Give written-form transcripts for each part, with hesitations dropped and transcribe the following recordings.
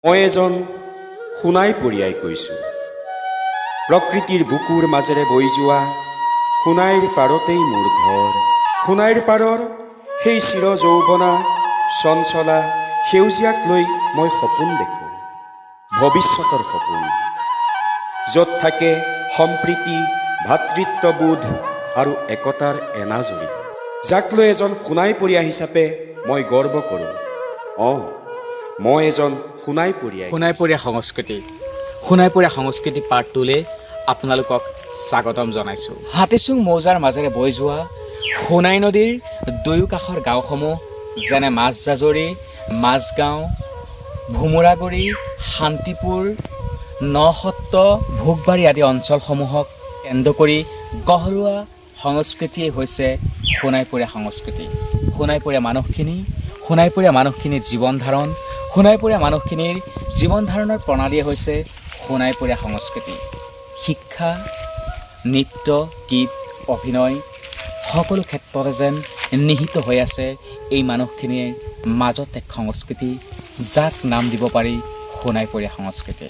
মই এজন সোণাইপৰীয়াই কৈছোঁ। প্ৰকৃতিৰ বুকুৰ মাজেৰে বৈ যোৱা সোণাইৰ পাৰতেই মোৰ ঘৰ। সোণাইৰ পাৰৰ সেই চিৰ যৌৱনা চঞ্চলা সেউজীয়াক লৈ মই সপোন দেখোঁ, ভৱিষ্যতৰ সপোন, য'ত থাকে সম্প্ৰীতি, ভাতৃত্ববোধ আৰু একতাৰ এনাজৰী, যাক লৈ এজন সোণাইপৰীয়া হিচাপে মই গৰ্ব কৰোঁ। অঁ, মই এজন সোণাইপৰীয়াই। সোণাইপৰীয়া সংস্কৃতি, সোণাইপৰীয়া সংস্কৃতি পাৰ্ট টুলৈ আপোনালোকক স্বাগতম জনাইছোঁ। হাতীচুং মৌজাৰ মাজেৰে বৈ যোৱা সোণাই নদীৰ দুয়ো কাষৰ গাঁওসমূহ যেনে মাজজাজৰি, মাজগাঁও, ভোমোৰাগুৰি, শান্তিপুৰ, নসত্ৰ, ভোগবাৰী আদি অঞ্চলসমূহক কেন্দ্ৰ কৰি গঢ় লোৱা সংস্কৃতিয়েই হৈছে সোণাইপৰীয়া সংস্কৃতি। সোণাইপৰীয়া মানুহখিনি, সোণাইপৰীয়া মানুহখিনিৰ জীৱন ধাৰণ, সোণাইপৰীয়া মানুহখিনিৰ জীৱন ধাৰণৰ প্ৰণালীয়ে হৈছে সোণাইপৰীয়া সংস্কৃতি। শিক্ষা, নৃত্য, গীত, অভিনয় সকলো ক্ষেত্ৰতে যেন নিহিত হৈ আছে এই মানুহখিনিৰ মাজত এক সংস্কৃতি, যাক নাম দিব পাৰি সোণাইপৰীয়া সংস্কৃতি।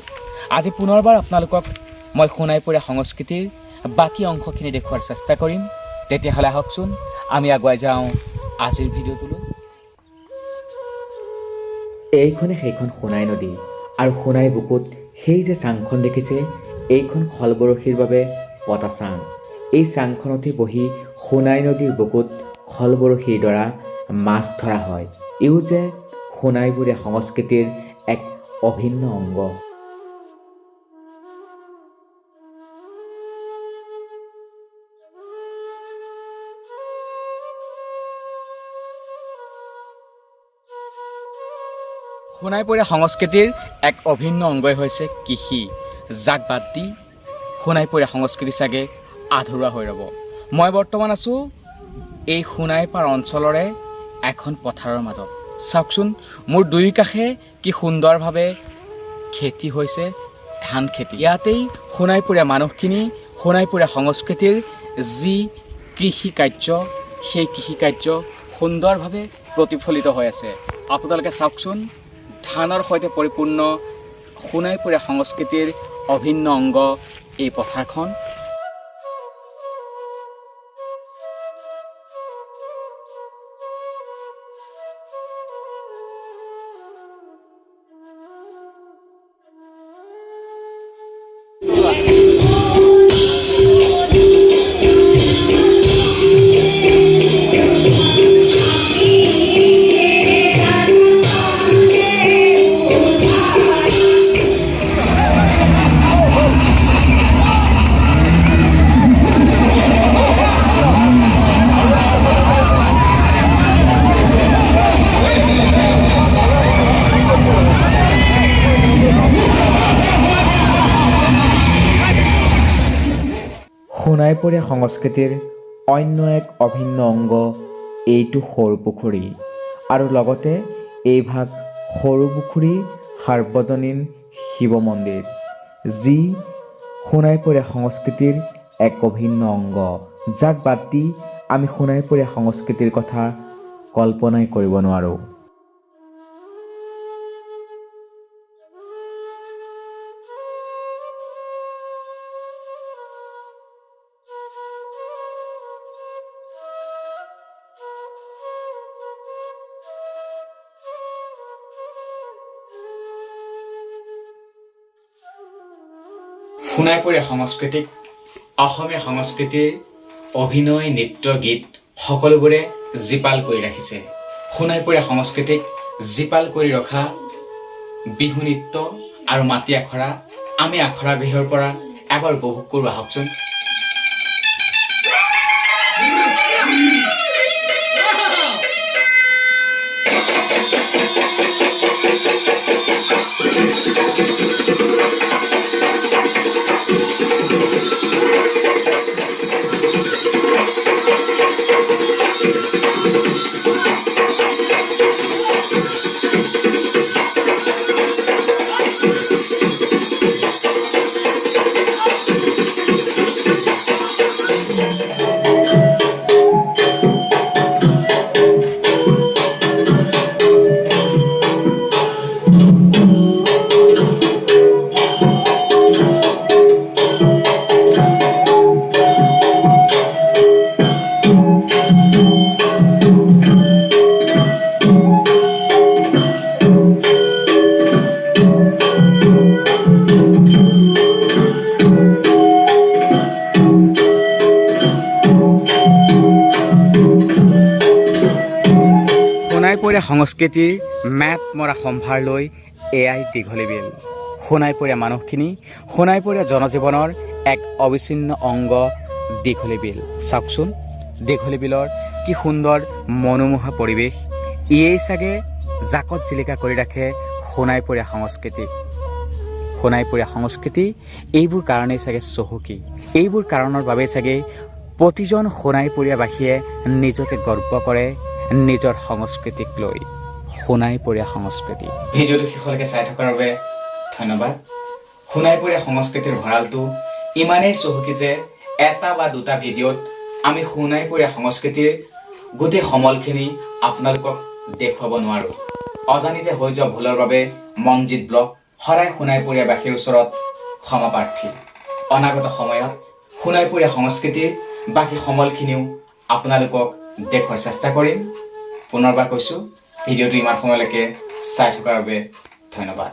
আজি পুনৰবাৰ আপোনালোকক মই সোণাইপৰীয়া সংস্কৃতিৰ বাকী অংশখিনি দেখুওৱাৰ চেষ্টা কৰিম। তেতিয়াহ'লে আহকচোন, আমি আগুৱাই যাওঁ আজিৰ ভিডিঅ'টোলৈ। এইখনে সেইখন সোণাই নদী আৰু সোণাই বুকুত সেই যে চাংখন দেখিছে, এইখন খলবৰশীৰ বাবে পতা চাং। এই চাংখনতে বহি সোণাই নদীৰ বুকুত খলবৰশীৰ দ্বাৰা মাছ ধৰা হয়। ইও যে সোণাইপৰীয়া সংস্কৃতিৰ এক অভিন্ন অংগ। সোণাইপৰীয়া সংস্কৃতিৰ এক অভিন্ন অংগই হৈছে কৃষি, যাক বাদ দি সোণাইপৰীয়া সংস্কৃতি চাগে আধৰুৱা হৈ ৰ'ব। মই বৰ্তমান আছোঁ এই সোণাইপাৰ অঞ্চলৰে এখন পথাৰৰ মাজত। চাওকচোন, মোৰ দুই কাষে কি সুন্দৰভাৱে খেতি হৈছে, ধান খেতি। ইয়াতেই সোণাইপৰীয়া মানুহখিনি, সোণাইপৰীয়া সংস্কৃতিৰ যি কৃষি কাৰ্য, সেই কৃষি কাৰ্য সুন্দৰভাৱে প্ৰতিফলিত হৈ আছে। আপোনালোকে চাওকচোন, ধানৰ সৈতে পৰিপূৰ্ণ সোণাইপৰীয়া সংস্কৃতিৰ অভিন্ন অংগ এই পথাৰখন। সোণাইপৰীয়া সংস্কৃতিৰ অন্য এক অভিন্ন অংগ এইটো সৰুপুখুৰী আৰু লগতে এইভাগ সৰুপুখুৰী সাৰ্বজনীন শিৱ মন্দিৰ, যি সোণাইপৰীয়া সংস্কৃতিৰ এক অভিন্ন অংগ, যাক বাদ দি আমি সোণাইপৰীয়া সংস্কৃতিৰ কথা কল্পনাই কৰিব নোৱাৰোঁ। সোণাইপৰীয়া সংস্কৃতিক অসমীয়া সংস্কৃতিৰ অভিনয়, নৃত্য, গীত সকলোবোৰে জীপাল কৰি ৰাখিছে। সোণাইপৰীয়া সংস্কৃতিক জীপাল কৰি ৰখা বিহু নৃত্য আৰু মাটি আখৰা আমি আখৰা গৃহৰ পৰা এবাৰ উপভোগ কৰোঁ আহকচোন। সোণাইপৰীয়া সংস্কৃতিৰ মেট মৰা সম্ভাৰ লৈ এয়াই দীঘলী বিল। সোণাইপৰীয়া মানুহখিনি সোণাইপৰীয়া জনজীৱনৰ এক অবিচ্ছিন্ন অংগ দীঘলী বিল। চাওকচোন, দীঘলী বিলৰ কি সুন্দৰ মনোমোহা পৰিৱেশ! ইয়েই চাগে জাকত জিলিকা কৰি ৰাখে সোণাইপৰীয়া সংস্কৃতিক। সোণাইপৰীয়া সংস্কৃতি এইবোৰ কাৰণেই চাগে চহকী। এইবোৰ কাৰণৰ বাবেই চাগে প্ৰতিজন সোণাইপৰীয়াবাসীয়ে নিজকে গৰ্ব কৰে নিজৰ সংস্কৃতিক লৈ। সোণাইপৰীয়া সংস্কৃতি। ভিডিঅ'টো শেষলৈকে চাই থকাৰ বাবে ধন্যবাদ। সোণাইপৰীয়া সংস্কৃতিৰ ভঁৰালটো ইমানেই চহকী যে এটা বা দুটা ভিডিঅ'ত আমি সোণাইপৰীয়া সংস্কৃতিৰ গোটেই সমলখিনি আপোনালোকক দেখুৱাব নোৱাৰোঁ। অজানিতে হৈ যোৱা ভুলৰ বাবে মনজিত ব্লগ সদায় সোণাইপৰীয়াবাসীৰ ওচৰত ক্ষমা প্ৰাৰ্থী। অনাগত সময়ত সোণাইপৰীয়া সংস্কৃতিৰ বাকী সমলখিনিও আপোনালোকক দেখুৱাৰ চেষ্টা কৰিম। পুনৰবাৰ কৈছোঁ, ভিডিঅ'টো ইমান সময়লৈকে চাই থকাৰ বাবে ধন্যবাদ।